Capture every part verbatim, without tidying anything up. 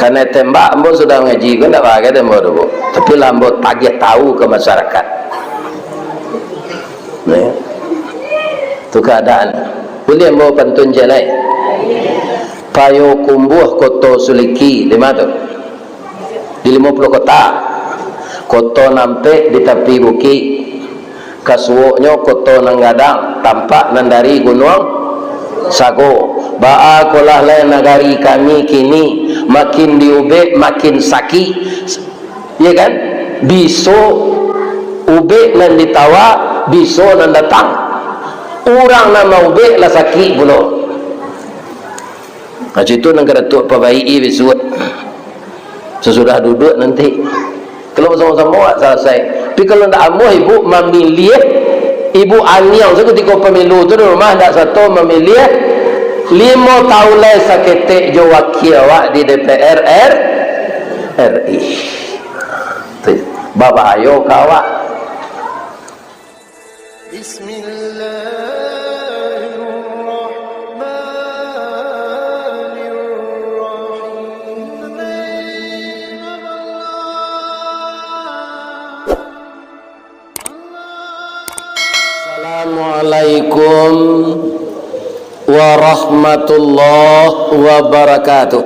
Kanai tembak, ambo sudah mangaji ko, ndak bagai dek ambo tu, Bu. Tapi lah ambo tagiah tahu ka masyarakat. Nah, tu keadaan. Buliah ambo pantun ciek lai. Payokumbuah Koto Suliki, di ma tu? Di Limo Puluah Kota. Koto Nampek di tapi bukik. Kasuoknyo Koto Nan Gadang, tampak nan dari Gunuang Sago. Baa kolah lai nagari kami kini, makin diubek, makin sakik. Iyo kan? Biso ubek nan ditawa, biso nan datang. Urang nan maubek lah sakik pulo. Macam itu nan ka Datuak pabaiki bisuak. Sasudah duduak nanti. Kalau basamo-samo, awak salasai. Tapi kalau ndak amuah ibu mamiliah, ibu aniang sakutiko pamilu tu di rumah, ndak sato mamiliah limo taun lai saketek jo wakil awak di D P R R I. Tu, babahayo ka awak. Bismillahirrahmanirrahim. Assalamualaikum warahmatullahi wabarakatuh.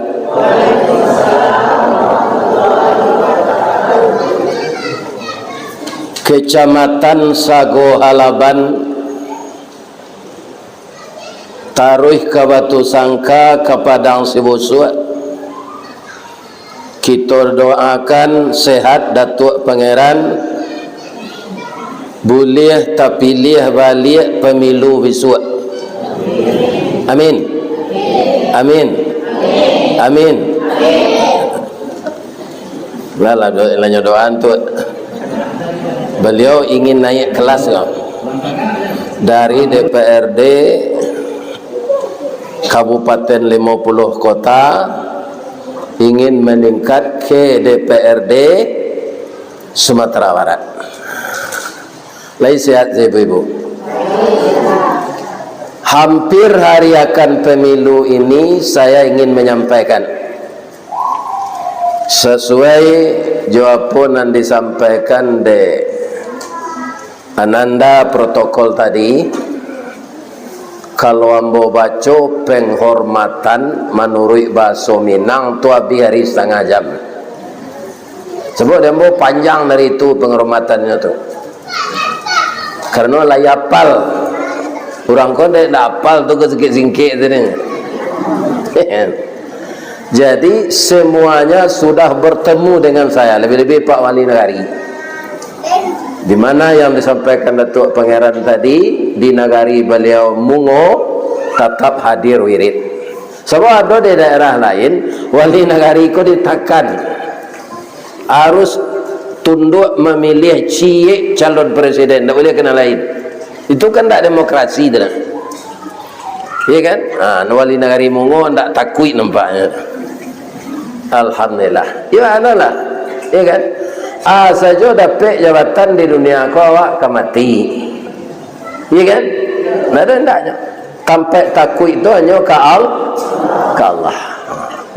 Kecamatan Sago Halaban, taruih ka Batusangka, ka Padang Sibusuak. Kito doakan sehat Datuak Pangeran, buliah tapiliah baliak pamilu bisuak. Amin. Amin. Amin. Lah, lah, do-, lah nyo doa tu. Beliau ingin naik kelas, kan? Dari D P R D Kabupaten Limo Puluah Kota ingin meningkat ke D P R D Sumatera Barat. Lai sehat, ibu-ibu? Hampir hari akan pemilu ini, saya ingin menyampaikan, sasuai jo apo nan disampaikan dek Ananda protokol tadi, kalau ambo baco penghormatan manuruik bahaso Minang tu abih ari satangah jam. Sabab di ambo panjang dari itu penghormatannyo tu. Karano lai apal. Urang ko ndak, ndak apal tu ko singkek-singkek tu ni. Jadi, semuanya sudah bertemu dengan saya, lebih-lebih Pak Wali Nagari. Di mana yang disampaikan Datuk Pangeran tadi, di nagari beliau Mungo, tatap hadir wirid. Sabab ado di daerah lain, Wali Nagari ko ditakan. Harus tunduak mamiliah ciek calon presiden, ndak buliah ka nan lain. Itu kan ndak demokrasi tu, nah. Iya kan? Ha, wali nagari Mungo ndak takuik nampaknyo. Alhamdulillah. Iyo, alolah. Iya kan? Ah, sajo dapek jabatan di dunia ko, awak ka mati. Iya kan? Ndak ado ndaknyo. Tampek takuik tu hanyo ka Al-, ka Allah.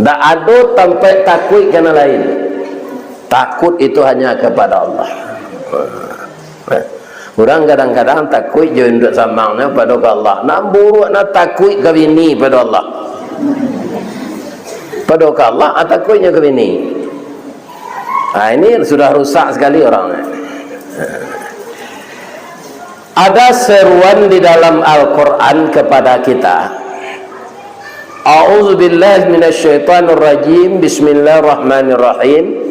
Ndak ado tampek takuik ka nan lain. Takut itu hanya kepada Allah. Urang kadang-kadang takuik jo induak samangnyo pado ka Allah. Nan buruak, nan takuik ka bini pado Allah. Pado ka Allah, ah, takuiknyo ka bini. Ah, ini sudah rusak sekali orang. Ada seruan di dalam Al-Quran kepada kita. A'udzubillahi minasyaitonirrajim. Bismillahirrahmanirrahim.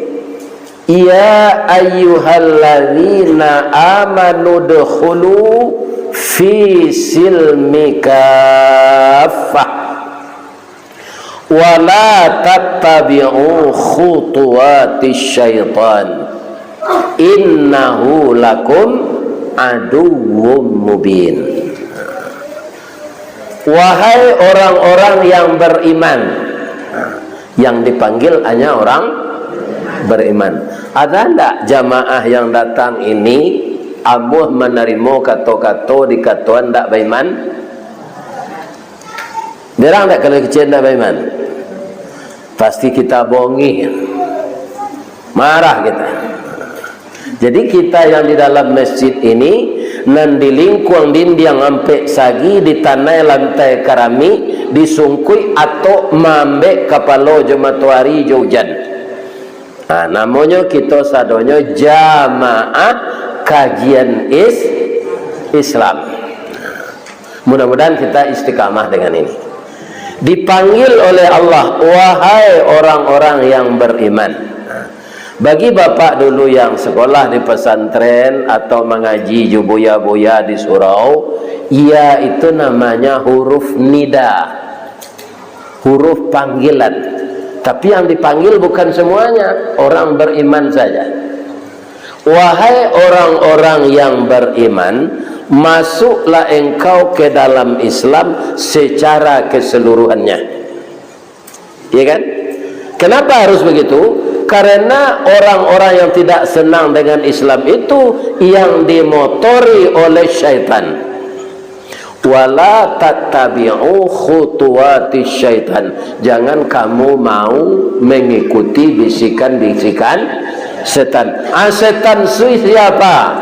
Ya ayyuhalladzina amanu dkhulu fi silmi kaffah. Wala tattabi'u khutuwatis syaitan. Innahu lakum aduwwum mubin. Wahai orang-orang yang beriman, yang dipanggil hanya orang beriman. Ada ndak jamaah yang datang ini amuah manarimo kato-kato dikatoan ndak baiman? Berang ndak kalau kecil ndak baiman? Pasti kita bongih. Marah kita. Jadi, kita yang di dalam masjid ini, nan di lingkuang dindiang ampek sagi, di tanai lantai karamik, disungkuik atok maambek kapalo jo matoari jo ujan. Ha, namonyo kito sadonyo jamaah kajian is-, Islam. Mudah-mudahan kita istiqamah dengan ini. Dipanggil oleh Allah, "Wahai orang-orang yang beriman." Bagi bapak dulu yang sekolah di pesantren atau mangaji jo buya-buya di surau, ya, itu namanya huruf nida, huruf panggilan. Tapi yang dipanggil bukan semuanya, orang beriman saja. "Wahai orang-orang yang beriman, masuklah engkau ke dalam Islam secara keseluruhannya." Ya kan? Kenapa harus begitu? Karena orang-orang yang tidak senang dengan Islam itu yang dimotori oleh syaitan. "Wala tattabi'u khutuwati syaitan." Jangan kamu mau mengikuti bisikan-bisikan setan. Ah, setan su-, siapa?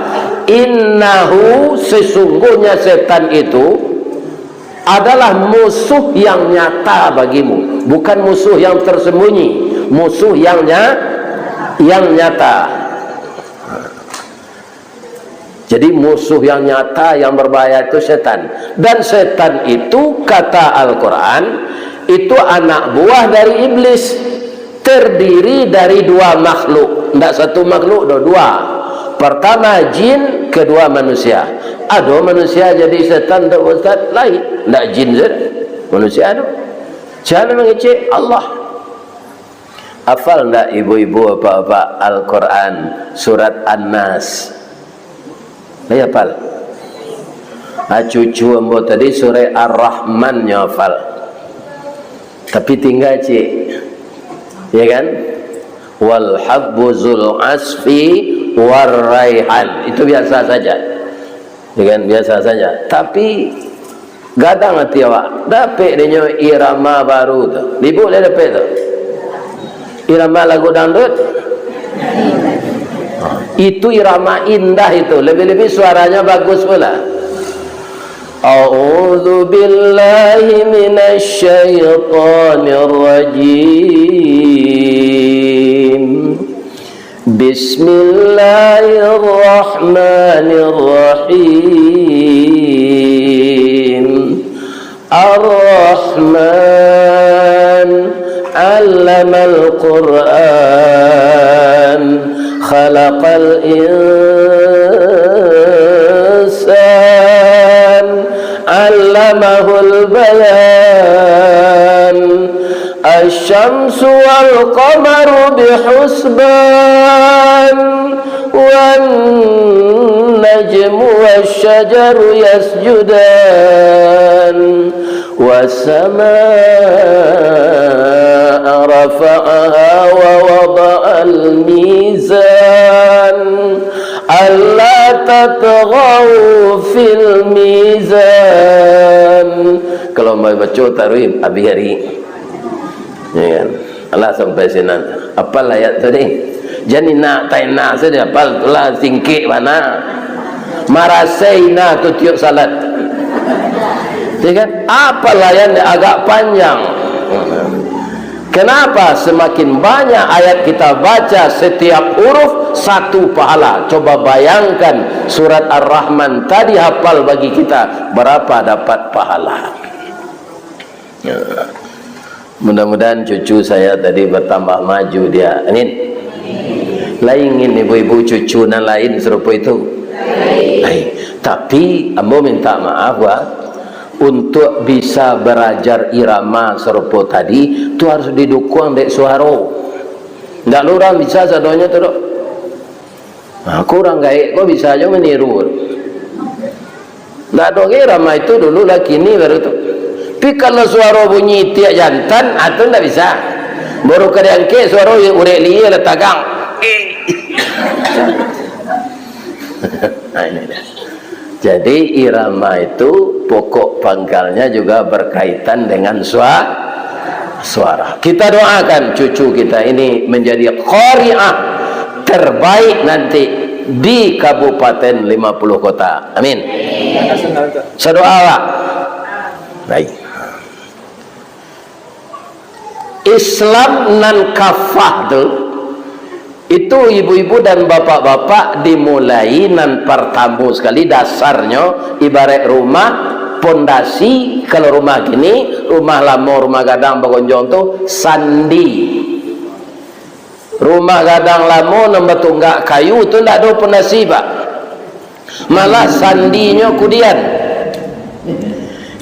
"Innahu," sesungguhnya setan itu adalah musuh yang nyata bagimu, bukan musuh yang tersembunyi, musuh yang nya-, yang nyata. Jadi, musuh yang nyata, yang berbahaya itu setan. Dan setan itu, kata Al-Quran, itu anak buah dari iblis, terdiri dari dua makhluk. Ndak satu makhluk doh, dua. Pertama jin, kedua manusia. Ado manusia jadi setan tu, Ustaz? Lain. Ndak jin saja. Manusia tu. Siapa mangecek? Allah. Hafal ndak ibu-ibu, bapak-bapak, Al-Quran, surat An-Nas? Lai hafal? Ah, cucu ambo tadi surat Ar-Rahman nyo hafal. Tapi tingga ciek. Ya kan? "Wal habbu zul asfi war raihan." Itu biasa saja. Ya kan, biasa saja. Tapi, gadang ati awak. Dapek dinyo irama baru tu. Ibu lai dapek tu? Irama lagu dangdut? Itu irama indah itu. Lebih-lebih suaranya bagus pula. A'udzu billahi minasy syaithanir rajim. Bismillahirrahmanirrahim. Ar-Rahman, allamal Qur'an, khalaqal insan, allamahul bayan. Asy-syamsu wal qamaru bihusban, wan najmu wasy-syajaru yasjudan, was samaa'a rafa'aha wa wada'al mizan, alla tatghaw fil mizan. Kalau mau baca taruih, habis hari. Ya kan? Alah, sampai sinan. Apal ayat tadi? Jan inak tak inak saja, apal tu lah, singkik bana. Marasai inak tu tiup salat. Ya kan? Apal ayat ni agak panjang. Kenapa? Semakin banyak ayat kita baca, setiap huruf satu pahala. Coba bayangkan, surat Ar-Rahman tadi hafal bagi kita, berapa dapat pahala? Ya. Mudah-mudahan cucu saya tadi bertambah maju dia. Amin. Lai ingin ibu-ibu cucu nan lain sarupo itu? Lai. Tapi, ambo minta maaf, Wak. Untuk bisa barajar irama sarupo tadi, tu harus didukuang dek suaro. Ndak lo urang bisa sadonyo tu, dok. Nah, ko urang gaek ko bisa jo maniru. Ndak ado ge, irama itu dulu lah, kini baru tu. Tapi kalau suaro bunyi itiak jantan, ah, tu ndak bisa. Baru ka diangkek suaro urek lie lah tagang. Nah, ini dia. Jadi, irama itu pokok pangkalnya juga berkaitan dengan sua-, suara. Kita doakan cucu kita ini menjadi qariah terbaik nanti di Kabupaten Lima Puluh Kota. Amin. Sadoa lah. Baik. Islam nan kafah tu, itu ibu-ibu dan bapak-bapak dimulai nan partamo sakali, dasarnyo ibarat rumah, pondasi. Kalau rumah kini, rumah lamo, rumah gadang bagonjong tu, sandi. Rumah gadang lamo nan batunggak kayu tu ndak ado pondasi, Pak. Malah sandinyo kudian.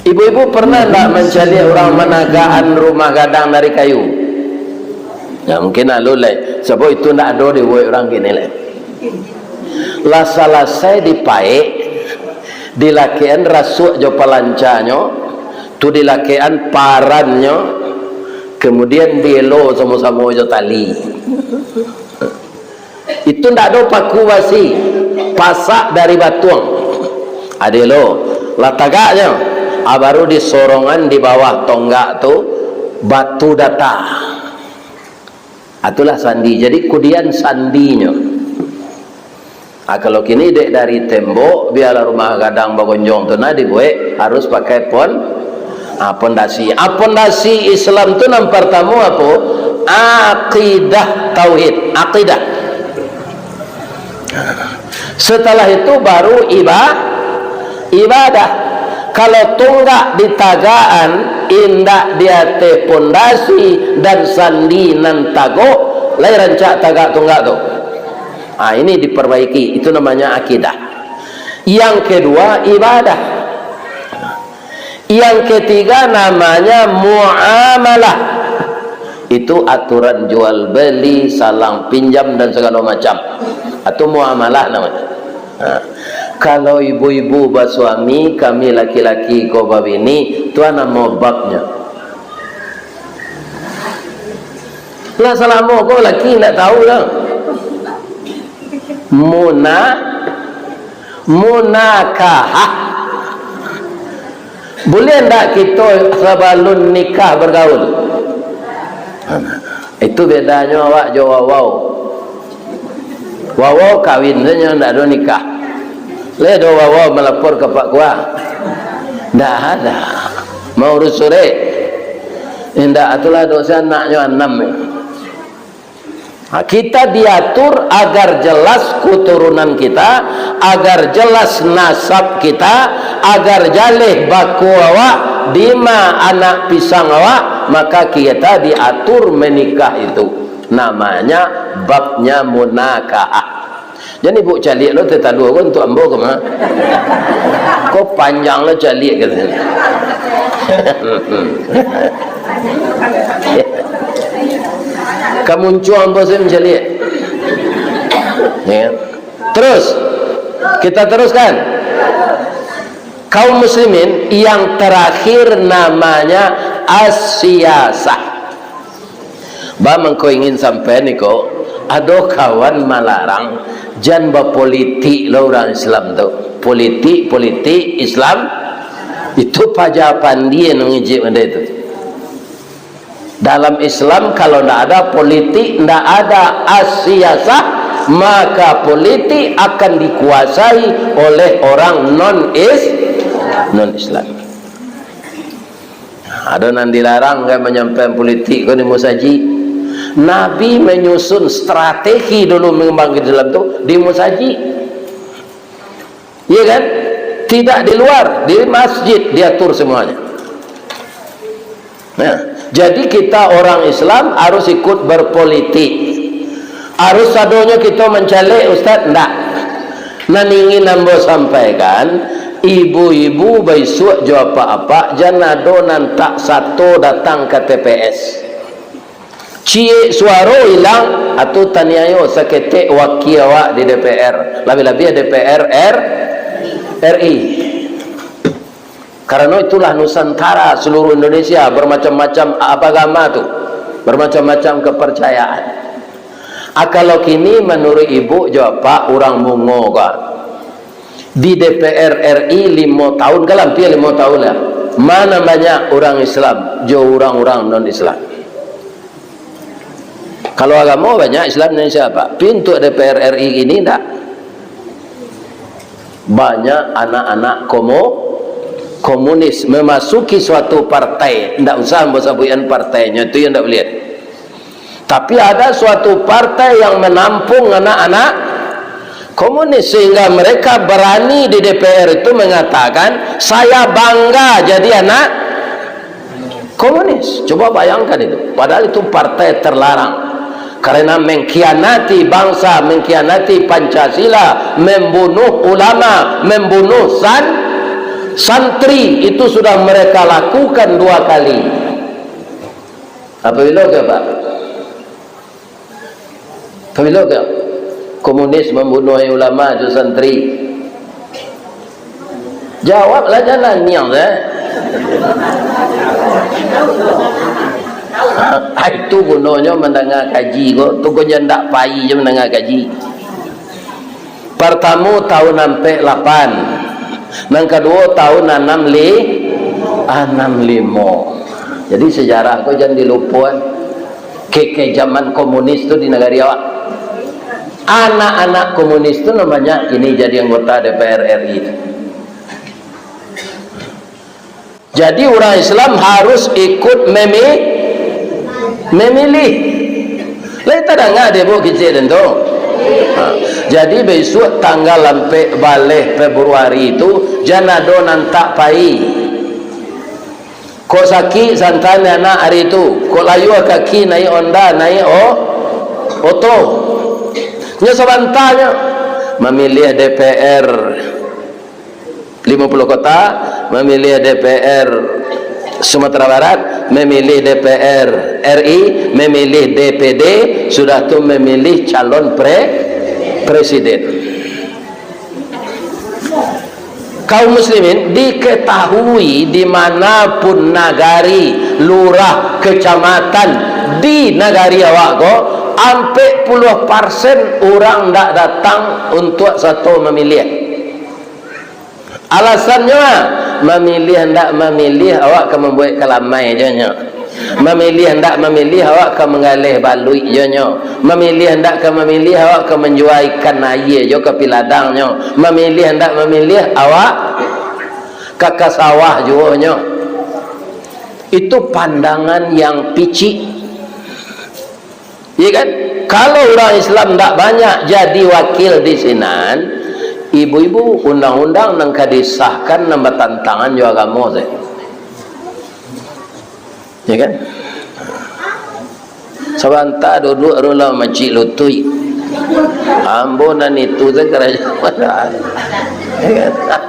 Ibu-ibu pernah ndak mancaliak urang managaan rumah gadang dari kayu? Ya, mungkin alun lai. Sabab itu ndak ado dibuek urang kini lai. Lah salasai dipaek, dilakekan rasuak jo palancanyo, tu dilakekan parannyo, kemudian dielo samo-samo jo tali. Itu ndak ado paku basi, pasak dari batuang. Ado lo, lah tagaknyo, ah, baru disorongan di bawah tonggak tu batu data. Ah, itulah sandi. Jadi kudian sandinyo. Ah, kalau kini dek dari tembok, bialah rumah gadang bagonjong tu nah dibuek, harus pakai pon-, ah, pondasi. Ah, pondasi Islam tu nan partamo apo? Akidah tauhid, akidah. Setelah itu baru iba-, ibadah. Kalau tunggak ditagakan indak di ateh pondasi dan sandi nan tagok, lai rancak tagak tunggak tu. Ah, ini diperbaiki, itu namanya akidah. Yang kedua, ibadah. Yang ketiga namanya muamalah. Itu aturan jual beli, salang pinjam, dan segala macam. Itu muamalah namanya. Ha. Kalau ibu-ibu basuami, kami laki-laki ko babini, tu namo babnyo. Lah salamo ko laki ndak tahu lah. Muna-, munakahah. Boleh ndak kito sabalun nikah bergaul? Itu bedanyo awak jo wawau. Wawau kawin sajo, ndak ado nikah. Lai do wawau malapor ka Pak Kua? Ndak ada. Maurus surek? Indak, itulah dosa anaknyo anam. Ha, kita diatur agar jelas keturunan kita, agar jelas nasab kita, agar jaleh bako awak, dima anak pisang awak, maka kita diatur menikah itu. Namanya babnya munakahah. Jan ibu caliak lo tatalu ko untuak ambo ko mah. Ko panjang lo caliak katonyo. Ka muncuang ambo sajo mancaliak. Ya. Terus, kita teruskan. Kaum muslimin, yang terakhir namanya as-siyasah. Ba mangko ingin sampaian iko, ado kawan malarang, jan bapolitik lo urang Islam tu. Politik, politik Islam, itu paja pandian mangijik mandai tu. Dalam Islam, kalau ndak ada politik, ndak ada as-siyasah, maka politik akan dikuasai oleh orang non-Is-, non-Islam. Ado nan dilarang kan manyampaian politik ko di musajik. Nabi manyusun strategi dulu mangambangkan Islam tu di musajik. Iya kan? Tidak di luar, di masjid diatur semuanya. Nah, jadi kita orang Islam harus ikut berpolitik. Harus sadonyo kito mancalek, Ustaz? Ndak. Nan ingin ambo sampaikan, ibu-ibu baisuak jo apak-apak, jan ado nan tak sato datang ka T P S. Ciek suaro ilang, atu taniayo saketek wakia awak di D P R, labiah-labiah D P R R-, R I. Karano itulah Nusantara, seluruh Indonesia, bermacam-macam agama tu, bermacam-macam kepercayaan. Ah, kalau kini manuruik ibu jo apak urang mungo ka. Di D P R R I limo tahun, ka lampia limo tahun lah. Mana banyak urang Islam jo urang-urang non-Islam. Kalau agamo banyak Islam Indonesia, Pak. Tapi untuk D P R R I ini ndak. Banyak anak-anak komo-, komunis memasuki suatu partai. Ndak usah ambo sabuikan partainya, itu yang ndak boleh. Tapi ada suatu partai yang menampung anak-anak komunis, sehingga mereka berani di D P R itu mengatakan, "Saya bangga jadi anak komunis." Coba bayangkan itu. Padahal itu partai terlarang. Karena mengkhianati bangsa, mengkhianati Pancasila, membunuh ulama, membunuh san-, santri, itu sudah mereka lakukan dua kali. Apabila ke, Pak? Apabila ke komunis mambunuah ulama jo santri? Jawablah, jan naniang, eh. Itu gunonyo mandanga kaji ko, tu ko jan ndak pai jo mandanga kaji. Partamo tahun ampek lapan, nan kaduo tahun anam li-, anam limo. Jadi sejarah ko jan dilupoan. Keke zaman komunis tu di nagari awak. Anak-anak komunis tu nan banyak kini jadi anggota D P R R I tu. Jadi, urang Islam harus ikut memi-, memilih. Lai tadanga dek bu kecek den tu? Ha. Jadi, bisuak tanggal ampek baleh Februari tu, jan ado nan tak pai. Kok sakik, santan anak ari tu. Kok layua kaki, naik onda, naik o-, oto. Nyo sabantanyo mamilih D P R limo puluh kota, mamilih D P R Sumatera Barat, mamilih D P R R I, mamilih D P D, sudah tu mamilih calon pre-, presiden. Kaum muslimin, diketahui di mana pun nagari, lurah, kecamatan di nagari awak ko, ampek puluah persen urang ndak datang untuak sato mamiliah. Alasannyo, ah, mamiliah ndak mamiliah, awak ka mambuek kalamai jo nyo. Mamiliah ndak mamiliah, awak ka manggaleh baluik jo nyo. Mamiliah ndak ka mamiliah, awak ka manjua ikan aia jo ka piladang nyo. Mamiliah ndak mamiliah, awak ka, ka sawah juo nyo. Itu pandangan yang picik. Iya kan? Kalau urang Islam ndak banyak jadi wakil di sinan, ibu-ibu, undang-undang nan ka disahkan nan batantangan jo agamo se. Ya kan? Sabanta duduak dulu lah macik lutuik. Ambo nan itu se karajo. Ya kan?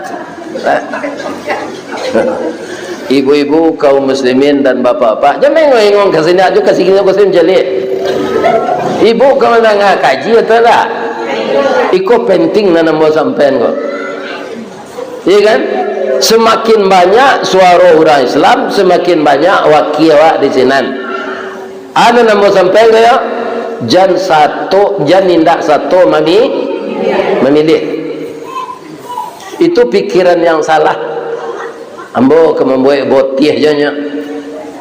Ibu-ibu, kaum muslimin dan bapak-bapak, jan maengong-engong ka sini, ajo ka sini, ka sini caliak. Ibu ka mandanga kaji atau indak? Iko penting nan ambo sampaian ko. Iya kan? Semakin banyak suaro urang Islam, semakin banyak wakil awak di sinan. Anu nan ambo sampaian ko yo, jan sato, jan indak sato mami-, mamiliah. Itu pikiran yang salah. Ambo ka mambuek botiah jo nyo.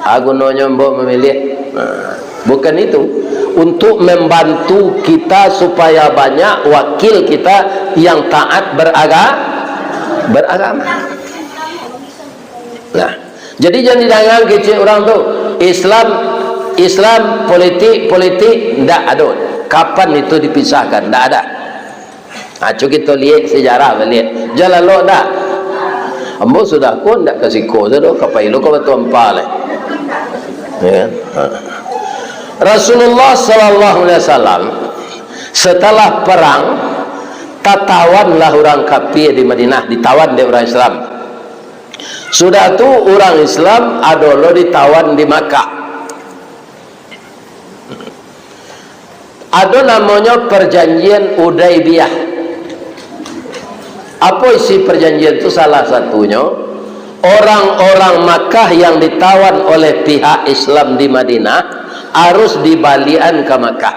A gunonyo ambo mamiliah. Nah, bukan itu. Untuk membantu kita supaya banyak wakil kita yang taat beraga-, beragama. Nah, jadi jan didangang kecek urang tu, Islam, Islam, politik, politik, ndak ado. Kapan itu dipisahkan? Ndak ada. Ha, cubo kito liek sejarah baliak. Jan lalok ndak? Ambo sudah ko ndak ka siko se doh, ka pai lo ka Batu Ampek lai. Ya kan? Ha. Rasulullah sallallahu alaihi wasallam, setelah perang, tatawanlah urang kafir di Madinah, ditawan dek urang Islam. Sudah tu, urang Islam ado lo ditawan di Makkah. Ado namonyo Perjanjian Hudaibiyah. Apo isi perjanjian tu? Salah satunyo, orang-orang Makkah yang ditawan oleh pihak Islam di Madinah harus dibalian ka Makkah.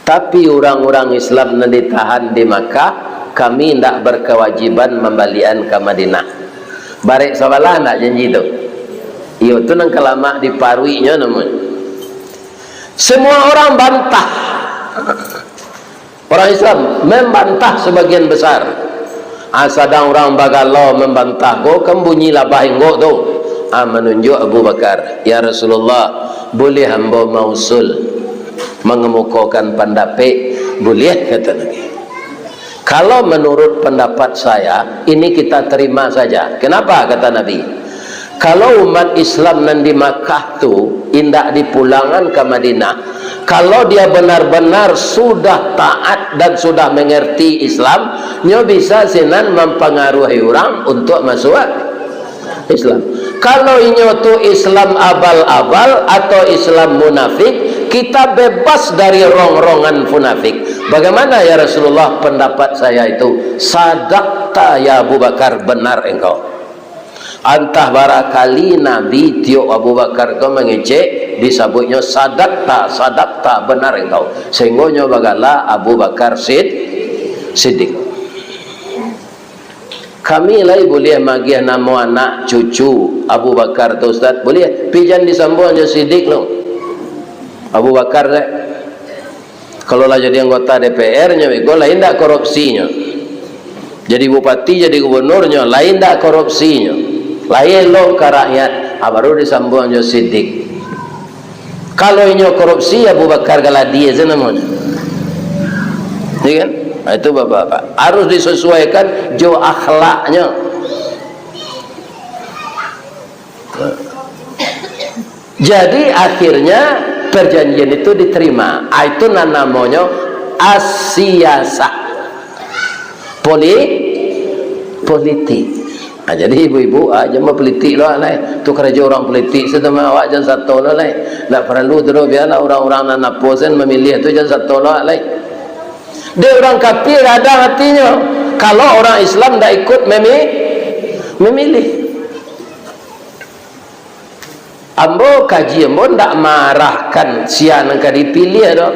Tapi, urang-urang Islam nan ditahan di Makkah, kami indak berkewajiban mambalian ka Madinah. Barek sabalah ndak janji tu? Iyo, tu nan ka lamak diparuiknyo namonyo. Semua orang bantah. Orang Islam membantah sebagian besar. Ah, sadang urang bagalo membantah ko, kan bunyi labah inggok tu. Ah, manunjuk Abu Bakar, "Ya Rasulullah, buliah ambo mausul, mangemukokan pandapek?" "Buliah," kata Nabi. "Kalau menurut pendapat saya, ini kita terima saja." "Kenapa?" kata Nabi. "Kalau umat Islam nan di Makkah tu indak dipulangan ka Madinah, kalau dia benar-benar sudah taat dan sudah mengerti Islam, nyo bisa sinan mampangaruhi urang untuk masuk Islam. Kalau inyo tu Islam abal-abal atau Islam munafik, kita bebas dari rong-rongan munafik." "Bagaimana, ya Rasulullah, pendapat saya itu?" "Sadakta, ya Abu Bakar, benar engkau." Antah bara kali Nabi tiok Abu Bakar ko mangecek, disabuiknyo, "Sadakta, sadakta, benar engkau." Sehinggonyo bagala Abu Bakar Sid-, Siddiq. Kami lai buliah magiah namo anak cucu Abu Bakar tu, Ustaz? Buliah, pi jan disambuang jo Siddiq tu. Abu Bakar dek. Kalau lah jadi anggota D P R nyo, iko lain dak korupsinyo. Jadi bupati, jadi gubernurnyo, lain dak korupsinyo. Lain lo ka rakyat, ah, baru disambuang jo Siddiq. Kalau inyo korupsi, Abu Bakar Galadi se namonyo. Ya kan? Nah, itu bapak-bapak. Harus disesuaikan jo akhlaknyo. Jadi, akhirnya perjanjian itu diterima. Ah, itu nan namonyo asiasah. Poli-, politik. Ah, jadi ibu-ibu, ah, jan bapolitik lo lai. Tu karajo urang politik se tu mah, awak jan sato lo lai. Ndak paralu tu doh, bialah urang-urang nan apo sen mamiliah tu, jan sato lo lai. Dek urang kafir gadang atinyo, kalau urang Islam ndak ikut memi-, memilih. Ambo kaji, ambo ndak marahkan sia nan ka dipiliah doh.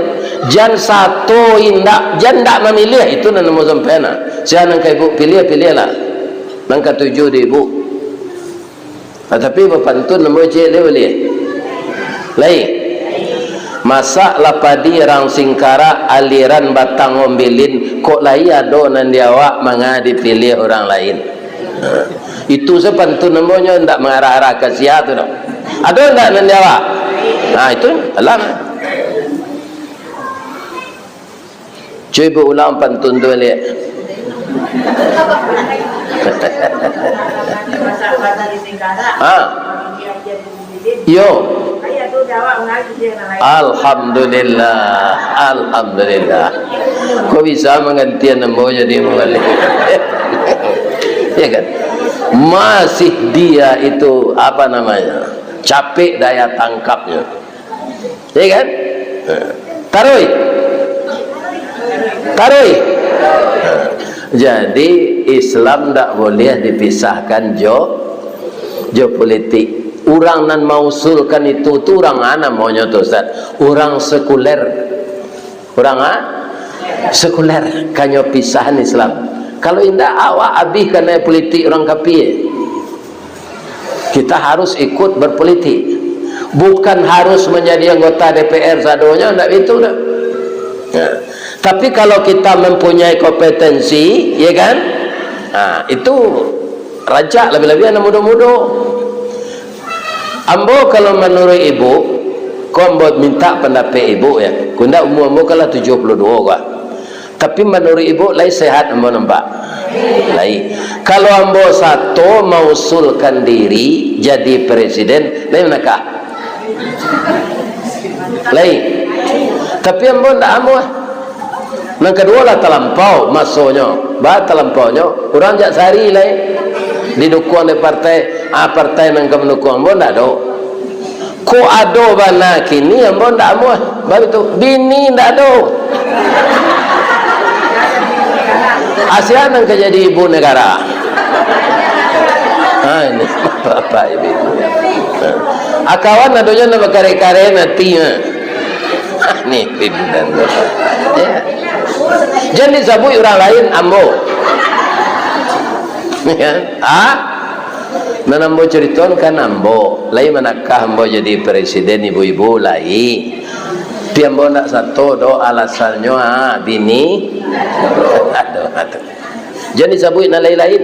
Jan sato indak, jan ndak mamiliah, itu nan ambo sampaian. Sia nan ka ibu piliah, piliahlah. Nan katuju di ibu. Ah, tapi bapantun ambo cek lai buliah. Lai. Masak lah padi rang Singkarak, aliran Batang Ombilin, kok lai ado nan di awak manga dipiliah urang lain. Ha. Itu se pantun ambo nyo, ndak mangarah-arah ka sia tu doh. Ado ndak nan di awak? Ha, itu alah. Cubo ulang pantun tu baliak. Ha. Yo. Alhamdulillah, alhamdulillah. Kok bisa manggantian ambo jadi mubalik? Ya kan? Masih dia itu, apa namanya, capek daya tangkapnya. Ya kan? Taruih. Taruih. Jadi, Islam ndak boleh dipisahkan jo, jo politik. Urang nan mausulkan itu tu urang a namonyo tu, Ustaz? Urang sekuler. Urang a? Sekuler. Kanyo pisahan Islam. Kalau indak, awak abih kanai politik urang kapie. Kita harus ikut berpolitik. Bukan harus menjadi anggota D P R sadonyo, ndak itu dah. Ya. Tapi kalau kita mempunyai kompetensi, ya kan? Nah, itu rancak, lebih-lebih anak mudo-mudo. Ambo kalau manuruik ibu, ko ambo mintak pandapek ibu, ya. Ko indak, umua ambo kan lah tujuah puluah duo ko. Tapi manuruik ibu, lai sehat ambo nampak? Lai. Kalau ambo sato mausulkan diri jadi presiden, lai manakah? Lai. Tapi ambo ndak amuah. Nan kaduo lah talampau masonyo. Ba talampaunyo, urang jak sari lai didukuang dek partai, ah, partai nan ka mandukuang ambo ndak ado. Kok ado bana kini, ambo ndak amuah. Baru tu, bini ndak ado. Asia nan ka jadi ibu negara. Ha, ini bapak ibu. Ha. Akawan adonyo nan bakareh-kareh nanti, ha. Ni pindan. Ya. Jan disabuik urang lain, ambo. Ya. Ha? Nan ambo caritoan kan ambo. Lai manakah ambo jadi presiden ibu-ibu, lai. Ambo ndak sato doh, alasannyo, ah, bini. Aduh, aduh. Jan disabuik nan lain-lain.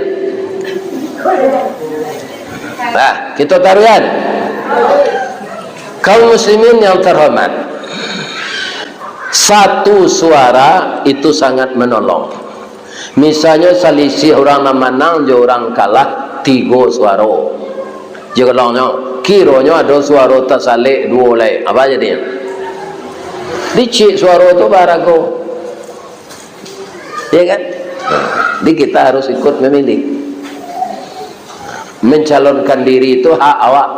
Nah, kito taruihan. Kaum muslimin yang terhormat, satu suara itu sangat menolong. Misalnyo, salisih urang nan manang jo urang kalah tigo suaro. Jolongnyo, kironyo ado suaro tasalek duo lai. Apa jadinyo? Dicik suaro tu barago. Ya kan? Jadi kita harus ikut memilih. Mencalonkan diri itu hak awak,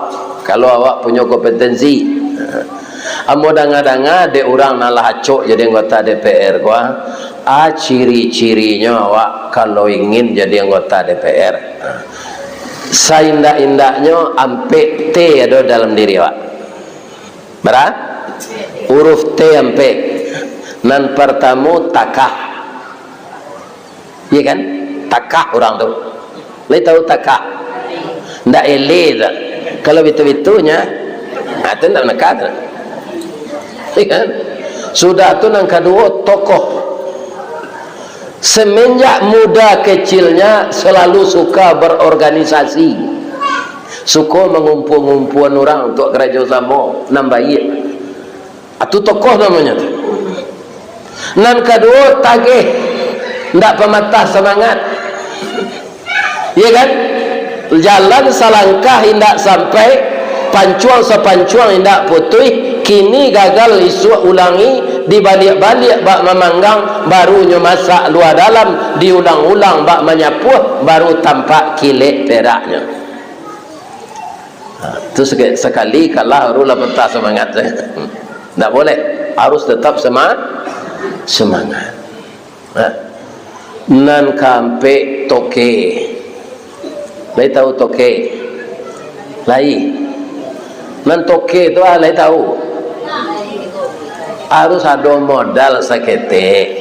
kalau awak punyo kompetensi. Ambo danga-danga dek urang nan lah acok jadi anggota D P R ko, ah, ciri-cirinyo awak kalau ingin jadi anggota D P R, saindak-indaknyo ampek T ado dalam diri awak. Bara? Huruf T ampek. Nan partamo, takah. Iya kan? Takah urang tu. Lai tahu takah? Ndak eleh tu. Kalau bitu-bitunyo, nah, tu ndak nakah tu. Iya kan? Sudah tu, nan kaduo, tokoh. Semenjak muda kecilnya selalu suka berorganisasi. Suko mangumpua-ngumpuan urang untuak karajo samo nan baiak. Atu tokoh namonyo tu. Nan kaduo, tageh, ndak pamatah samangat. Iya kan? Jalan salangkah indak sampai, pancuang sapancuang indak putuih, kini gagal isuak ulangi, dibaliak-baliak bak mamanggang, barunyo masak lua dalam, diulang-ulang bak manyapuah, baru tampak kilek peraknyo. Ha, tu sek-, sakali kalah baru lah patah samangat. Ndak boleh, harus tetap sema-, semangat. Ha. Nan kaampek, toke. Lai tahu toke? Lai. Nan toke tu, ah, lai tahu? Harus ado modal saketek.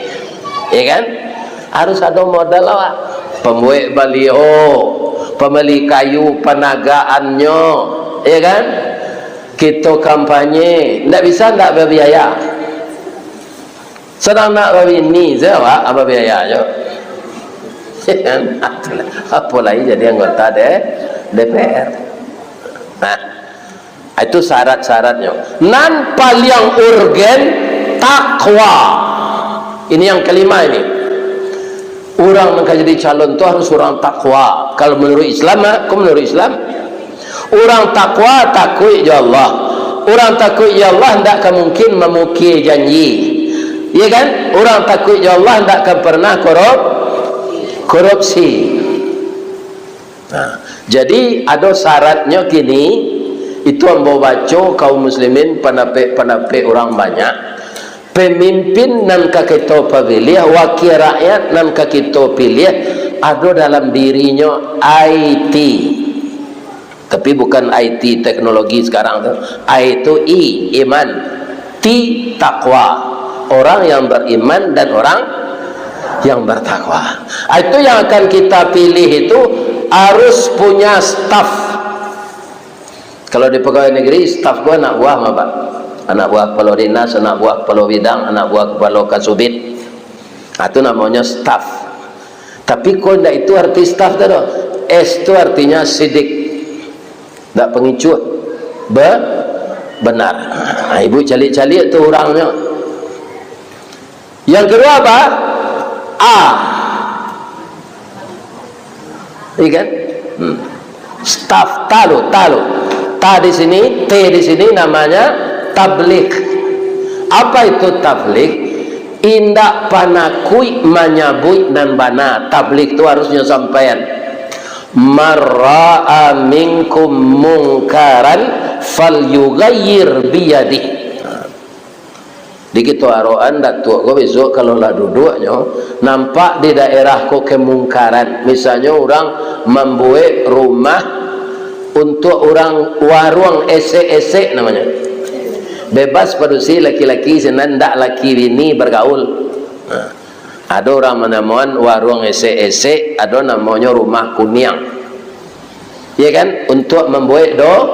Ya kan? Harus ado modal awak. Pambuek baliho, pambali kayu, panagaannyo, ya kan? Kito kampanye, ndak bisa ndak babiaya. Sadang nak babini se awak, apo biayanyo? Apo lai jadi anggota D-, D P R. Nah, itu syarat-syaratnyo. Nan paliang urgen, takwa. Ini yang kelima ini. Urang nan ka jadi calon tu harus urang takwa. Kalau menurut Islam, ah, ko menurut Islam, urang takwa takuik jo Allah. Urang takuik jo Allah ndak ka mungkin mamukie janji. Iya kan? Urang takuik jo Allah ndak ka pernah korup-, korupsi. Nah, jadi ado syaratnyo kini, itu ambo baco kaum muslimin, pandapek-pandapek urang banyak. Pemimpin nan ka kito pabiliah, wakil rakyat nan ka kito piliah, ado dalam dirinyo I T. Tapi bukan I T teknologi sekarang tu. I tu I, iman. T, takwa. Orang yang beriman dan orang yang bertakwa. Ah, itu yang akan kita pilih itu harus punya staff. Kalau di pegawai negeri, staf ko anak buah mah, Pak. Anak buah kepala dinas, anak buah kepala bidang, anak buah kepala kasubit. Ah, tu namonyo staf. Tapi ko ndak itu arti staf tu doh. S tu artinya sidik. Ndak pangicuah. Be-, benar. Ah, ibu caliak-caliak tu urangnyo. Yang kedua apa? A. Iya kan? Hmm. Staf, ta lo, ta lo. Ta di sini, T di sini namanya tabligh. Apa itu tabligh? Indak panakuik manyabuik nan bana. Tabligh tu harusnyo sampaian. "Man ra'a minkum mungkaran falyughayyir biyadih." Di kito aroan datuak ko, besok kalau lah duduaknyo, nampak di daerah ko kemungkaran. Misalnyo urang mambuek rumah untuk urang, waruang esek-esek namonyo. Bebas padusi laki-laki sinan, ndak laki bini bagaul. Nah, ado urang manamoan waruang esek-esek, ado namonyo rumah kuniang. Ya kan? Untuk mambuek do-,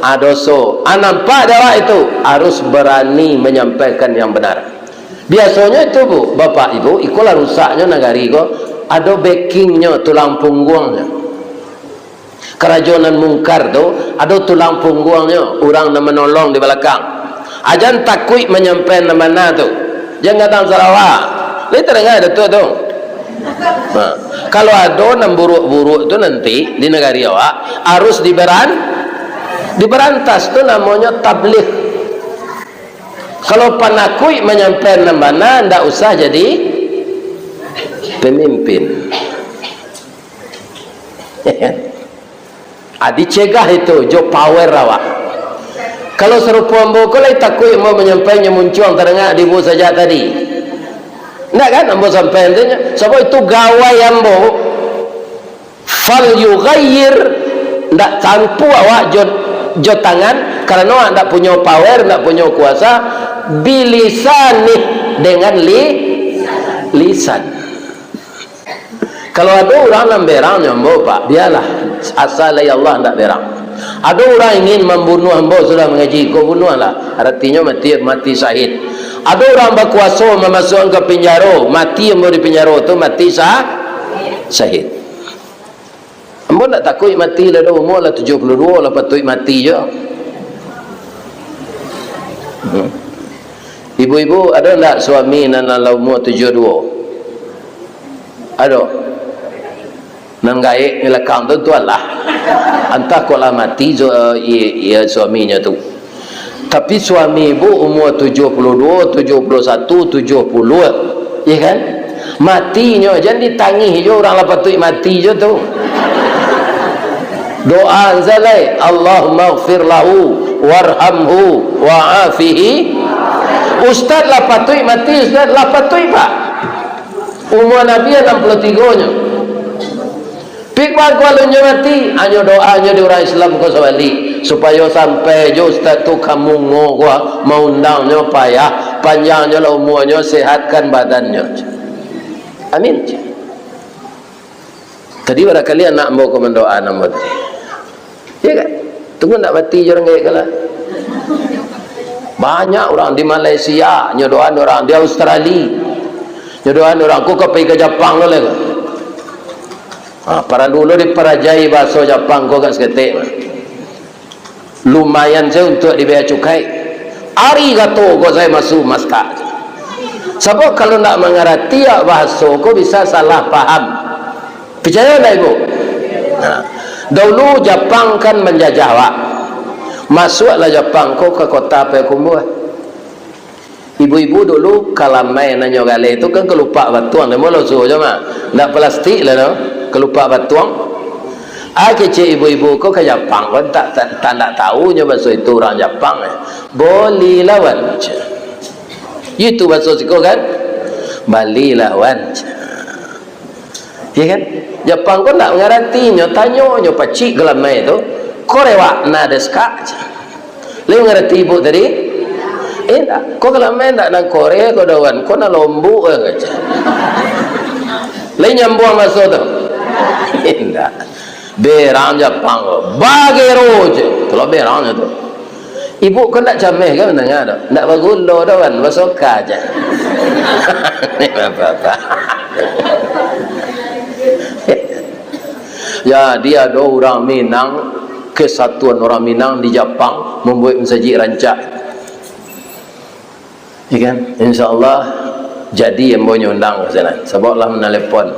Ah, doso. Ah, nampak dek awak itu, harus barani manyampaikan yang banar. Biasonyo itu, Bu, Bapak Ibu, ikolah rusaknyo nagari ko, ado backingnyo, tulang pungguangnyo. Karajo nan mungkar tu, ado tulang pungguangnyo, urang nan manolong di balakang. Ajan takuik manyampaian nan bana tu. Jan gadang sarawa. Lai tadanga Datuak tu? Ha. Kalau ado nan buruak-buruak tu nanti di nagari awak, harus dibaran-, dibarantas, tu namonyo tabligh. Kalau panakuik manyampaian nan bana, ndak usah jadi pamimpin. Ah, dicegah itu jo power awak. Kalau sarupo ambo ko lai takuik ambo manyampaiannyo muncuang tadanga di Bu sajak tadi. Ndak kan ambo sampaian tu nyo? Sabab itu gawai ambo. Fal yughayyir, ndak tampu awak jo, jo tangan, karano awak ndak punyo power, ndak punyo kuasa, bilisanih, dengan li-, lisan. Kalau ado urang nan berang jo ambo, Pak, bialah, asa lai Allah ndak berang. Ado urang ingin mambunuah ambo sudah mangaji, ko bunuahlah. Aratinyo mati, mati syahid. Ado urang bakuaso mamasuakkan ka pinjaro, mati ambo di pinjaro tu, mati sa-, syahid. Ambo ndak takuik mati lah doh, umua lah tujuah puluah duo lah patuik mati jo. Hmm. Ibu-ibu, ado ndak suami nan lah umua tujuah duo? Ado. Nan gaek di lakang tu, tu alah. Antah kok lah mati su-, i-, i-, suaminyo tu. Tapi suami ibu umua tujuah puluah duo, tujuah puluah satu, tujuah puluah, ya kan? Matinyo jan ditangih jo urang lah patuik mati jo tu. Doa sajo lai, "Allahummaghfir lahu warhamhu wa'afihi." Ustaz lah patuik mati, ustaz lah patuik, Pak. Umua Nabi anam puluah tigo nyo. Pik bagu alun nyo mati, hanyo doanyo di urang Islam ko sabalik, supayo sampai jo ustaz tu ka mungo ko, maundangnyo payah, panjangnyo lah umuanyo, sehatkan badannyo. Amin. Tadi barakali anak ambo ko mandoa ambo tadi. Iya kan? Tunggu ndak mati jo urang gaek ko lah. Banyak urang di Malaysia, nyo doaan urang di Australia. Nyo doaan urang ko ka pai ka Japang ko lah ko. Ha, paralu lo diparajai bahaso Japang ko agak saketek mah. Lumayan sajo untuak dibaya cukai. Arigato gozaimasu, master. Sabab kalau ndak mangarati awak bahaso ko bisa salah paham. Picayo ndak, Ibu? Nah, daulu Japang kan manjajah awak. Masuaklah Japang ko ka kota Payakumbuah. Ibu-ibu dulu kalamai nan nyo galeh tu kan kalupak batuang, namo lo suo jo mah. Ndak plastik lah tu, kalupak batuang. Ah, kecek ibu-ibu ko ka Japang ko tak, tak, tak ndak tahu nyo baso itu urang Japang, eh. Bolilah wan, cek. Itu baso siko kan? Balilah wan, cek. Ya kan? Japang ko ndak mangarati, nyo tanyo, nyo pacik kalamai tu, "Korewak na desu ka?" Lai mangarati ibu tadi? Indak. "Ko kalamai ndak nan kore ko dawan, ko nan lombuk," kaco. Lai nyambuang baso tu? Indak. Berang Japang ko. "Bagero," cek. Itulah berangnyo tu. Ibu ko ndak cameh ka mandanga tu? Ndak bagulo doh, wan, basoka aja. Ni bapak-bapak. Jadi, ado urang Minang, kesatuan urang Minang di Japang, mambuek masajik rancak. Ya kan? Insya Allah, jadi ambo nyo undang ka sinan. Sabab lah manalepon.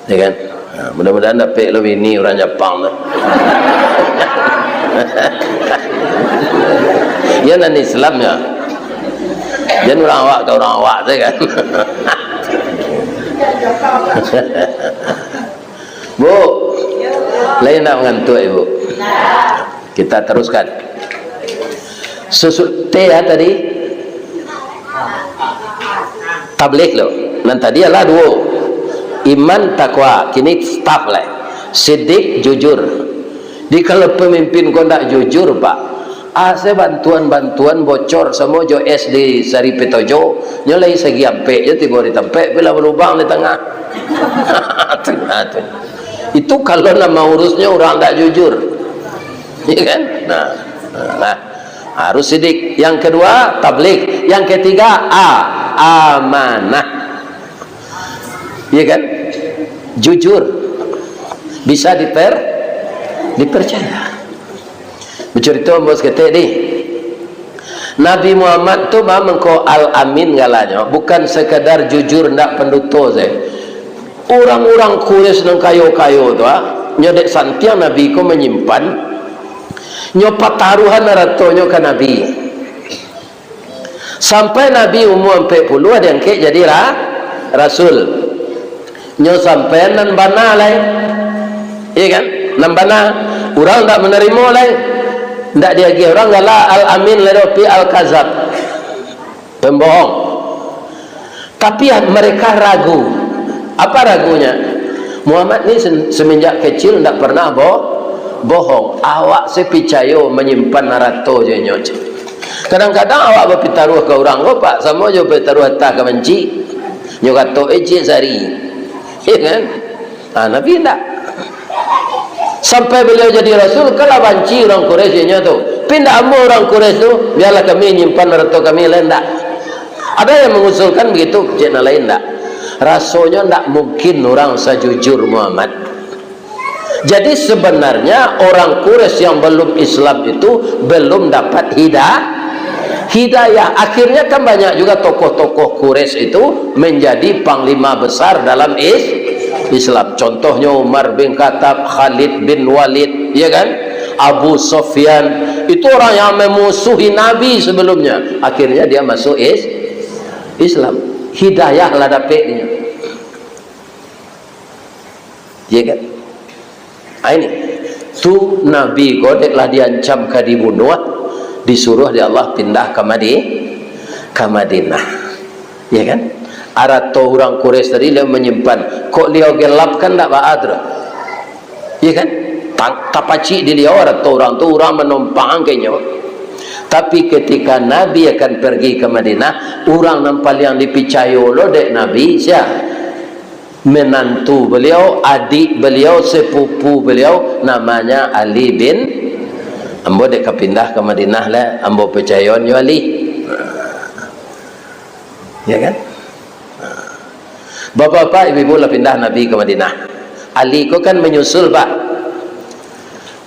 Ya kan? Ha, mudah-mudahan dapek lo bini urang Japang tu. Iyo nan Islam yo. Jan urang awak ka urang awak tu kan. Bu, lain nak mangantuak ibu. Kita teruskan. Susu-, teh ya tadi. Tabligh lo. Nan tadi alah duo. Iman, takwa. Kini staff lah. Sidik, jujur. Di kalau pamimpin ko ndak jujur, Pak, asa bantuan-bantuan bocor samo jo es di Sari Petojo, nyo lai sagi ampek jo tibo di tampek, bilah balubang di tangah. Tu, ha, tu. Itu kalau nan maurusnyo urang ndak jujur. Ya kan? Nah, nah, harus sidik. Yang kedua, tabligh. Yang ketiga, a, amanah. Iya kan? Jujur. Bisa diper-, dipercaya. Bacarito ambo saketek, dih. Nabi Muhammad tu mah mangko Al-Amin galanyo, bukan sekadar jujur ndak panduto sajo. Urang-urang Quraisy nan kayo-kayo tu, ah, nyo dek santiang Nabi ko manyimpan, nyo pataruahan aratonyo ka Nabi. Sampai Nabi umua ampek puluah diangkek jadi ra-, rasul. Nyo sampaian nan bana lai. Iya kan? Nan bana. Urang ndak manarimo lai. Ndak diagiah urang gala Al-Amin lai doh, tapi Al-Kazab. Pembohong. Tapi, ah, mereka ragu. Apa ragunya? Muhammad ni sen-, semenjak kecil ndak pernah bo-, bohong. Awak se picayo manyimpan arato jo inyo, cek. Kadang-kadang awak bapitaruah ka urang ko, Pak, samo jo bapitaruah atah ka banci. Nyo kato, "Eh, cik sari." Iya kan? Ha, Nabi indak. Sampai beliau jadi rasul, kalah banci urang Quraisy inyo tu. Tapi indak amuah urang Quraisy tu, "Biarlah kami nyimpan arato kami lah," indak. Ada yang mengusulkan begitu, cek nan lain indak. Rasonyo indak mungkin urang sajujur Muhammad. Jadi, sebenarnya orang Quraisy yang belum Islam itu belum dapat hida-, hidayah. Akhirnya kan banyak juga tokoh-tokoh Quraisy itu menjadi panglima besar dalam is-, Islam. Contohnya Umar bin Khattab, Khalid bin Walid, ya kan? Abu Sufyan. Itu orang yang memusuhi Nabi sebelumnya. Akhirnya dia masuk is-, Islam. Hidayah lah dapek dia. Iya kan? Ah, ini. Tu Nabi ko dek lah diancam ka dibunuah, disuruah dek Allah pindah ka Madi-, ka Madinah. Iya kan? Arato urang Quraisy tadi liau manyimpan. Kok liau gelap kan ndak baa tu doh. Iya kan? Ta-, tapacik di liau arato urang tu, urang manompang ka inyo. Tapi ketika Nabi akan pergi ka Madinah, urang nan paliang dipicayo lo dek Nabi, sia? Menantu beliau, adik beliau, sepupu beliau, namanya Ali bin, ambo dek ka pindah ka Madinah lah, ambo picayoan jo Ali. Ya kan? Bapak-bapak, ibu-ibu, lah pindah Nabi ka Madinah. Ali ko kan manyusul, Pak.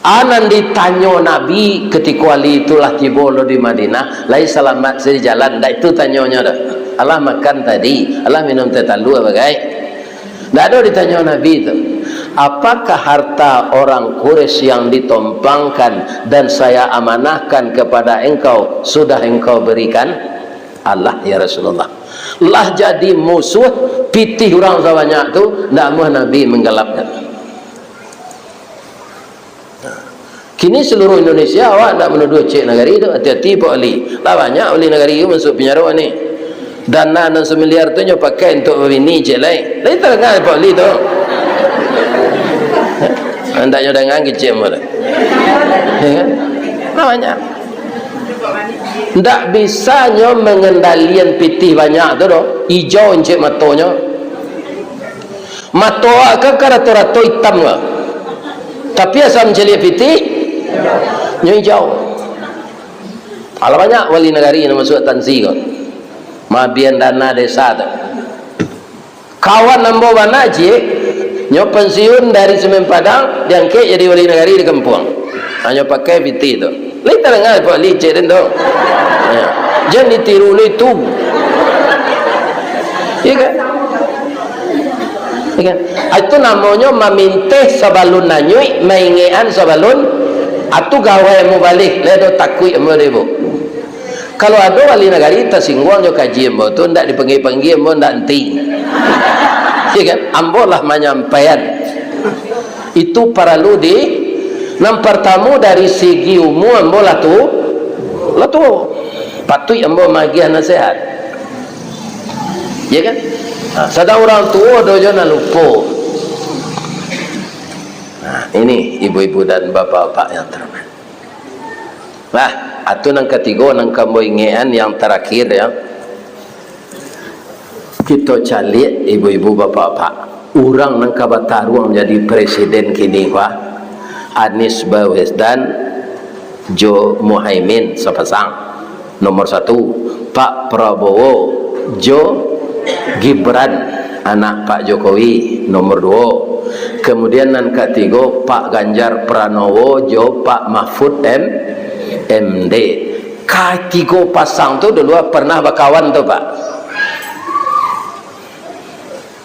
A nan ditanyo Nabi katiko Ali tu lah tibo lo di Madinah, lai salamat se di jalan, ndak itu tanyonyo doh. Alah makan tadi, alah minum teh talua bagai. Ndak ado ditanyo Nabi tu. Apakah harta orang Quraisy yang ditompangkan dan saya amanahkan kepada engkau sudah engkau berikan? Alah, ya Rasulullah. Lah jadi musuh, pitih urang sabanyak tu, ndak amuah Nabi manggalapkan. Kini seluruh Indonesia, awak ndak manuduah cek nagari tu, hati-hati Pak Wali. Lah banyak wali nagari tu masuk penjara ni. Dana nan samiliar tu nyo pakai untuak babini cek lai. Lai tadanga Pak Wali tu. Andaknyo dangan kecek mo tu. Ya kan? Lah banyak. Ndak bisa nyo mangendalian pitih banyak tu doh. Ijau encek matonyo. Mato awak kan karato-rato itam ko. Tapi asa mancaliak pitih, nyo ijau. Alah banyak wali nagari nan masuak tansi ko. Maabihan dana desa tu. Kawan ambo bana ciek, nyo pensiun dari Semen Padang, diangkek jadi wali nagari di kampuang. Hanyo pakai pitih tu. Lai tadanga Pak Wali cek den tu. Ya. Jan ditiru lo itu. Iya kan? Iya kan? Ah, itu namonyo maminteh sabalun nanyuik, maingekan sabalun, ah, tu gawai mubalih, lai do takuik ambo dek ibu. Kalau ado wali nagari tasingguang jo kaji ambo tu, ndak dipanggia-panggia, ambo ndak anti. Iya kan? Ambo lah manyampaian. Itu paralu di, nan partamo dari segi umua ambo lah tu, lah tuo. Patuik ambo maagiah nasihat. Ya kan? Ha, sadang urang tuo ado jo nan lupo. Nah, ini ibu-ibu dan bapak-bapak yang terhormat. Nah, atu nan katigo nan ka ambo ingekan yang tarakhir ya. Kito caliak, ibu-ibu, bapak-bapak, urang nan ka bataruang jadi presiden kini ko, Anies Baswedan, jo Muhaimin sapasang. Nomor satu, Pak Prabowo jo Gibran, anak Pak Jokowi, nomor duo. Kemudian nan katigo, Pak Ganjar Pranowo jo Pak Mahfud M-, M D. Katigo pasang tu dulu pernah bakawan tu, Pak.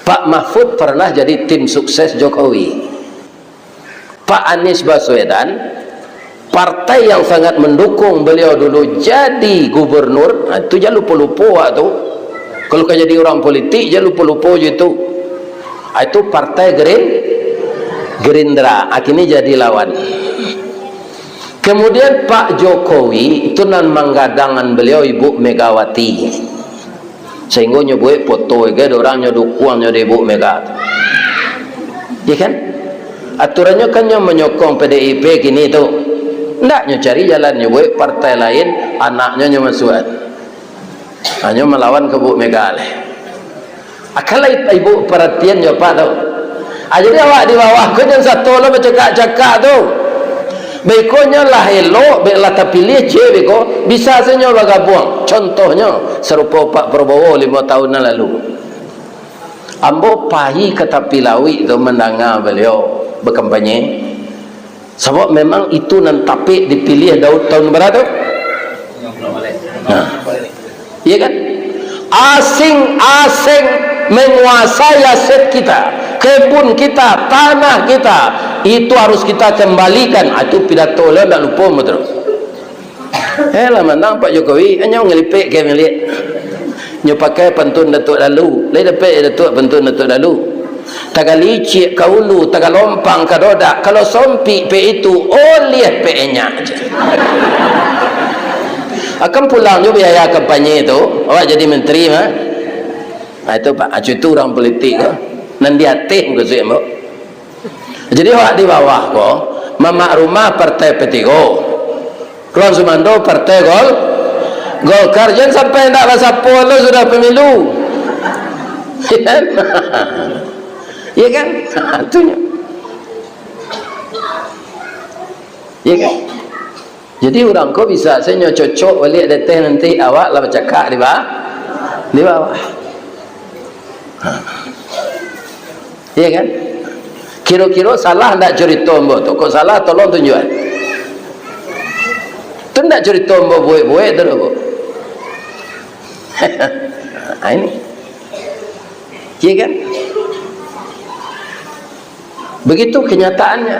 Pak Mahfud pernah jadi tim sukses Jokowi. Pak Anies Baswedan, partai yang sangat mendukung beliau dulu jadi gubernur, nah, itu jan lupo-lupo awak tu. Kalau ka jadi urang politik, jan lupo-lupo jo itu. Ah, itu Partai Gerin-, Gerindra, akhirnya jadi lawan. Kemudian Pak Jokowi itu nan manggadangan beliau Ibu Megawati. Sahinggo nyo buek foto, ge, do urang nyo dukuang nyo di Ibu Mega tu. Iya kan? Aturannyo kan nyo manyokong P D I P kini tu. Ndak nyo cari jalan nyo buek partai lain, anaknyo nyo masuak. Hanyo malawan ka Ibu Mega leh. Akan lah ibu paratian nyo, Pak, tu. Ah, jadi awak di bawah ko jan sato lo bacakak-cakak tu. Beko nyo lah elok, bek lah tapiliah, cek beko, bisa se nyo bagabuang. Contohnyo, sarupo Pak Prabowo limo tahun nan lalu. Ambo pai ka tapi lauik tu mandanga baliau bakampanye. Sabab memang itu nan tapek dipiliah Daud tahun bara tu? Nah. Iya kan? Asing-asing menguasai aset kita, kebun kita, tanah kita, itu harus kita kembalikan. Ah, itu pidato lah, ndak lupo, betul. Eh, lah manang Pak Jokowi, hanyo ngelipek ka milik. Nyo pakai pantun Datuk Dalu. Lai dapek Datuk pantun Datuk Dalu? Tagalicik ka ulu, tagalompang ka dodak, kalau sompik pek itu, oliah pek enyak je. Akan pulang jo biaya kampanye tu, awak jadi menteri mah. Ah, itu, Pak, acu itu urang politik tu. Nan di ateh mukasuik ambo. Jadi, awak di bawah ko, mamak rumah partai P tigo. Ruang Sumando partai Gol-, Golkar. Jan sampai ndak basapo lo sudah pemilu. Iya kan? Iya kan? Itu nyo. Iya kan? Jadi, urang ko bisa se nyo cocok baliak di ateh, nanti awak lah bacakak di ba-, di bawah. Iya kan? Kiro-kiro salah ndak curito ambo tu? Kok salah, tolong tunjuakan. Tu ndak curito ambo buek-buek tu doh, Bu. Ah, ini. Iya kan? Begitu kenyataannya.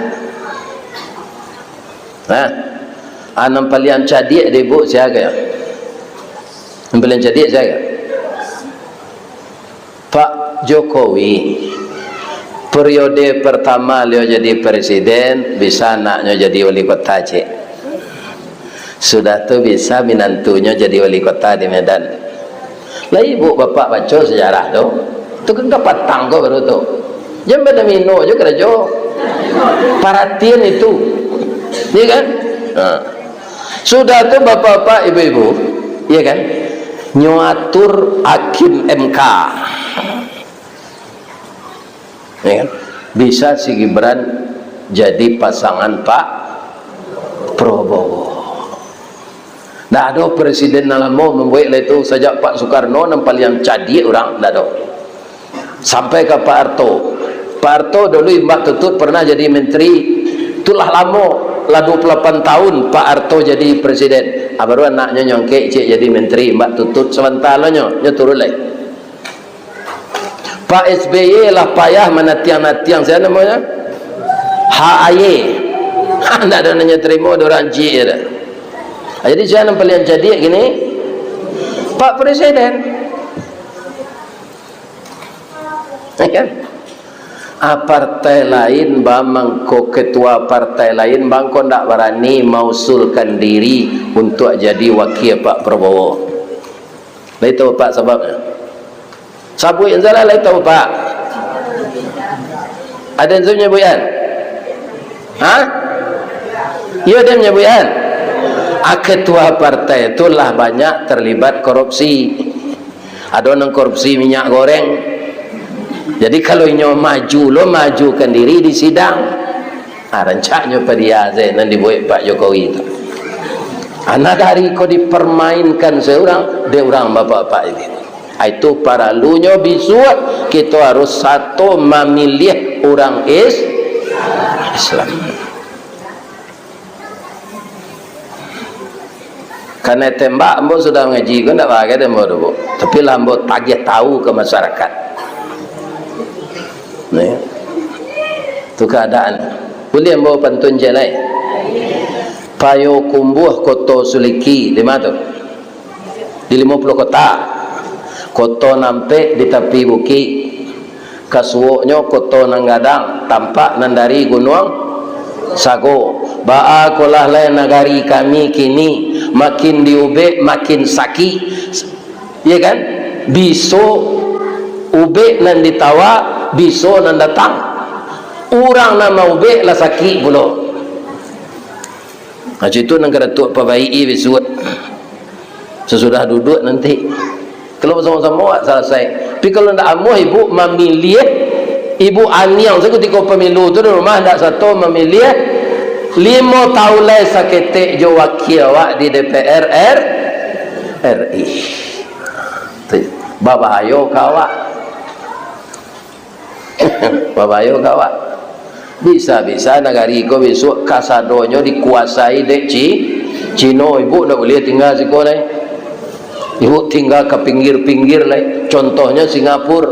Nah, ah, nan paliang cadiak di Ibu sia ko? Nan paliang cadiak sia ko? Pak Jokowi, periode pertama beliau jadi presiden, bisa anaknyo jadi wali kota, cek. Sudah tu bisa minantunyo jadi wali kota di Medan. Lah ibu bapak baco sejarah tu, tu kan kapatang ko baru tu. Jan badomino jo karajo. Paratian itu. Iya kan? Nah. Sudah tu bapak-bapak, ibu-ibu, iya kan? Nyo atur hakim M K. Ya kan? Bisa si Gibran jadi pasangan Pak Prabowo. Ndak ado presiden nan lamo mambuek lah itu, sajak Pak Soekarno nan paliang cadiak urang, ndak ado. Sampai ka Pak Harto. Pak Harto dulu Mbak Tutut pernah jadi menteri. Itulah lamo, lah dua puluh lapan tahun Pak Harto jadi presiden. Ah, baru anaknyo nyo angkek ciek jadi menteri, Mbak Tutut, sabanta lo nyo, nyo turun lai. Pak S B Y lah payah manatiang-natiang, sia namonyo? H A Y. Ndak ado nan nyo tarimo, ado urang ciek je dah. Jadi, sia nan paliang cadiak kini? Pak Presiden. Ya kan? Ah, partai lain, ba mangko ketua partai lain, ba mangko ndak barani mausulkan diri untuak jadi wakil Pak Prabowo. Lai tahu Pak sababnyo? Sabuik sajolah, lai tahu Pak? Ado nan manyabuikan? Ha? Iyo, ado nan manyabuikan. Ah, ketua partai tu lah banyak terlibat korupsi. Ado nan korupsi minyak goreng. Jadi, kalau inyo maju lo, majukan diri di sidang. Ah, rancaknyo padia se nan dibuek Pak Jokowi tu. Nagari ko dipermainkan surang dek urang bapak-bapak ini. Itu paralunyo bisuak kito harus sato mamiliah urang is-, Islam. Karena tembak ambo sudah ngaji ko ndak bagai dek ambo tu, Bu. Tapi lah ambo tagih tahu ke masyarakat. Nih. Tu keadaan. Buliah ambo pantun je lai. Payokumbuah Koto Suliki, di ma tu? Di Limo Puluah Kota. Koto Nampek di tapi bukik. Kasuoknyo Koto Nan Gadang, tampak nan dari Gunuang Sago. Baa kolah lai nagari kami kini, makin diubek, makin sakik. Iya kan? Biso ubek nan ditawa, biso nan datang. Urang nan maubek lah sakik pulo. Nah, itu nan ka Datuak pabaiki bisuak. Sasudah duduak nanti. Kalau basamo-samo, wak salasai. Tapi kalau ndak amuah ibu mamiliah, ibu aniang sakutiko pamilu tu di rumah, ndak sato mamiliah limo taun lai saketek jo wakia awak di D P R R-, R I. Tu, babahayo ka awak. Babayo ka awak. Bisa-bisa nagari ko bisuak kasadonyo dikuasai dek Ci-, Cino. Ibu ndak buliah tingga siko lai. Ibu tingga ka pinggir-pinggir lai. Contohnyo Singapura.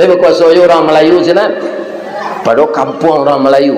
Lai bakuaso jo urang Malayu sinan. Padahal kampuang urang Malayu.